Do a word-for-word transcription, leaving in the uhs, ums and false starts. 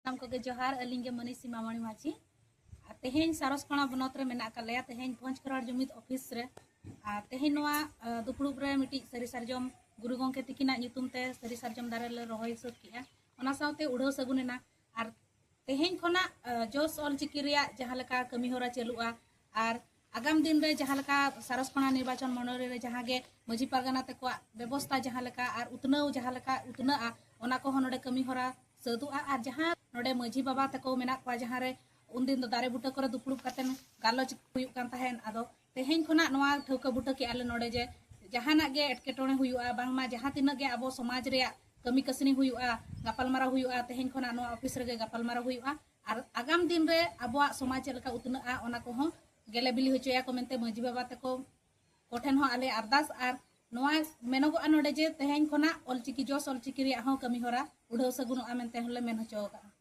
ᱥᱟᱱᱟᱢ ᱠᱚᱜᱮ ᱡᱚᱦᱟᱨ᱾ ᱟᱹᱞᱤᱧ ᱜᱮ ᱢᱟᱹᱱᱤ ᱥᱤᱢᱟᱢᱚᱬᱤ ᱢᱟᱹᱡᱷᱤ᱾ ᱟᱨ ᱛᱮᱦᱮᱧ ᱥᱟᱨᱚᱥᱠᱚᱬᱟ ᱵᱚᱱᱚᱛ ᱨᱮ ᱢᱮᱱᱟᱜ ᱟᱠᱟᱫ ᱞᱮᱭᱟ᱾ ᱛᱮᱦᱮᱧ ᱵᱷᱚᱸᱡᱽ ᱠᱷᱮᱨᱣᱟᱲ ᱡᱩᱢᱤᱫ ᱚᱯᱷᱤᱥ ᱨᱮ, ᱟᱨ ᱛᱮᱦᱮᱧ ᱱᱚᱣᱟ ᱟᱸ, ᱫᱩᱯᱲᱩᱵ ᱨᱮ ᱢᱤᱫᱴᱤᱡ ᱥᱟᱹᱨᱤ ᱥᱟᱨᱡᱚᱢ ᱜᱩᱨᱩ ᱜᱚᱢᱠᱮ ᱛᱤᱠᱤᱱᱟᱜ ᱧᱩᱛᱩᱢ ᱛᱮ ᱥᱟᱹᱨᱤ ᱥᱟᱨᱡᱚᱢ ᱫᱟᱨᱮ ᱞᱮ ᱨᱚᱦᱚᱭ ᱥᱟᱹᱛ ᱠᱮᱜᱼᱟ᱾ ᱚᱱᱟ ᱥᱟᱶᱛᱮ ᱩᱰᱷᱟᱹᱣ ᱥᱟᱹᱜᱩᱱ ᱮᱱᱟ᱾ ᱟᱨ ᱛᱮᱦᱮᱧ ᱠᱷᱚᱱᱟᱜ ᱟᱸ, ᱡᱚᱥ ᱚᱞᱪᱤᱠᱤ ᱨᱮᱭᱟᱜ ᱡᱟᱦᱟᱸ ᱞᱮᱠᱟ ᱠᱟᱹᱢᱤ ᱦᱚᱨᱟ ᱪᱟᱹᱞᱩᱜᱼᱟ, ᱟᱨ ᱟᱜᱟᱢ ᱫᱤᱱ ᱨᱮ ᱡᱟᱦᱟᱸ ᱞᱮᱠᱟ ᱥᱟᱨᱚᱥᱠᱚᱬᱟ ᱱᱤᱨᱵᱟᱪᱚᱱ ᱢᱚᱱᱰᱚᱞᱤ ᱨᱮ ᱡᱟᱦᱟᱸ ᱜᱮ ᱢᱟᱹᱡᱷᱤ ᱯᱟᱨᱜᱟᱱᱟ ᱛᱟᱠᱚᱣᱟᱜ ᱵᱮᱵᱚᱥᱛᱟ ᱡᱟᱦᱟᱸ ᱞᱮᱠᱟ ᱟᱨ ᱩᱛᱱᱟᱹᱣ ᱡᱟᱦᱟᱸ ᱞᱮᱠᱟ ᱩᱛᱱᱟᱹᱜᱼᱟ, ᱚᱱᱟ ᱠᱚᱦᱚᱸ ᱱᱚᱰᱮ ᱠᱟᱹᱢᱤ ᱦᱚᱨᱟ ᱥᱟᱹᱛᱩᱜᱼᱟ᱾ ᱟᱨ ᱡᱟᱦᱟᱸ ᱱᱚᱰᱮ ᱢᱟᱹᱡᱷᱤ ᱵᱟᱵᱟ ᱛᱟᱠᱚ ᱢᱮᱱᱟᱜ ᱠᱚᱣᱟ, ᱡᱟᱦᱟᱸ ᱨᱮ ᱩᱱᱫᱤᱱ ᱫᱚ ᱫᱟᱨᱮ ᱵᱩᱴᱟᱹ ᱠᱚᱨᱮ ᱫᱩᱯᱲᱩᱵ ᱠᱟᱛᱮ ᱜᱟᱞᱚᱪ ᱦᱩᱭᱩᱜ ᱠᱟᱱ ᱛᱟᱦᱮᱸᱫ, ᱟᱫᱚ ᱛᱮᱦᱮᱧ ᱠᱷᱚᱱᱟᱜ ᱱᱚᱣᱟ ᱴᱷᱟᱹᱣᱠᱟᱹ ᱵᱩᱴᱟᱹ ᱠᱮᱜᱼᱟ ᱞᱮ ᱱᱚᱰᱮ ᱡᱮ ᱡᱟᱦᱟᱱᱟᱜ ᱜᱮ ᱮᱴᱠᱮᱴᱚᱬᱮ ᱦᱩᱭᱩᱜᱼᱟ, ᱵᱟᱝᱢᱟ ᱡᱟᱦᱟᱸ ᱛᱤᱱᱟᱹᱜ ᱜᱮ ᱟᱵᱚ ᱥᱚᱢᱟᱡᱽ ᱨᱮᱭᱟᱜ ᱠᱟᱹᱢᱤ ᱠᱟᱹᱥᱱᱤ ᱦᱩᱭᱩᱜᱼᱟ, ᱜᱟᱯᱟᱞᱢᱟᱨᱟᱣ ᱦᱩᱭᱩᱜᱼᱟ, ᱛᱮᱦᱮᱧ ᱠᱷᱚᱱᱟᱜ ᱱᱚᱣᱟ ᱚᱯᱷᱤᱥ ᱨᱮᱜᱮ ᱜᱟᱯᱟᱞᱢᱟᱨᱟᱣ ᱦᱩᱭᱩᱜᱼᱟ᱾ ᱟᱨ ᱟᱜᱟᱢ ᱫᱤᱱ ᱨᱮ ᱟᱵᱚᱣᱟᱜ ᱥᱚᱢᱟᱡᱽ ᱪᱮᱫ ᱞᱮᱠᱟ ᱩᱛᱱᱟᱹᱜᱼᱟ, ᱚᱱᱟ ᱠᱚᱦᱚᱸ ᱜᱮᱞᱮ ᱵᱤᱞᱤ ᱦᱚᱪᱚᱭᱟᱠᱚ ᱢᱮᱱᱛᱮ ᱢᱟᱹᱡᱷᱤ ᱵᱟᱵᱟ ᱛᱟᱠᱚ ᱠᱚᱴᱷᱮᱱ ᱦᱚᱸ ᱟᱞᱮ ᱟᱨᱫᱟᱥ᱾ ᱟᱨ ᱱᱚᱣᱟ ᱢᱮᱱᱚᱜᱚᱜᱼᱟ ᱱᱚᱰᱮ ᱡᱮ ᱛᱮᱦᱮᱧ ᱠᱷᱚᱱᱟᱜ ᱚᱞᱪᱤᱠᱤ, ᱡᱚᱥ ᱚᱞᱪᱤᱠᱤ ᱨᱮᱭᱟᱜ ᱦᱚᱸ ᱠᱟᱹᱢᱤ ᱦᱚᱨᱟ ᱩᱰᱷᱟᱹᱣ ᱥᱟᱹᱜᱩᱱᱚᱜᱼᱟ ᱢᱮᱱᱛᱮ ᱦᱚᱸᱞᱮ ᱢᱮᱱ ᱦᱚᱪᱚ ᱟᱠᱟᱫᱼᱟ᱾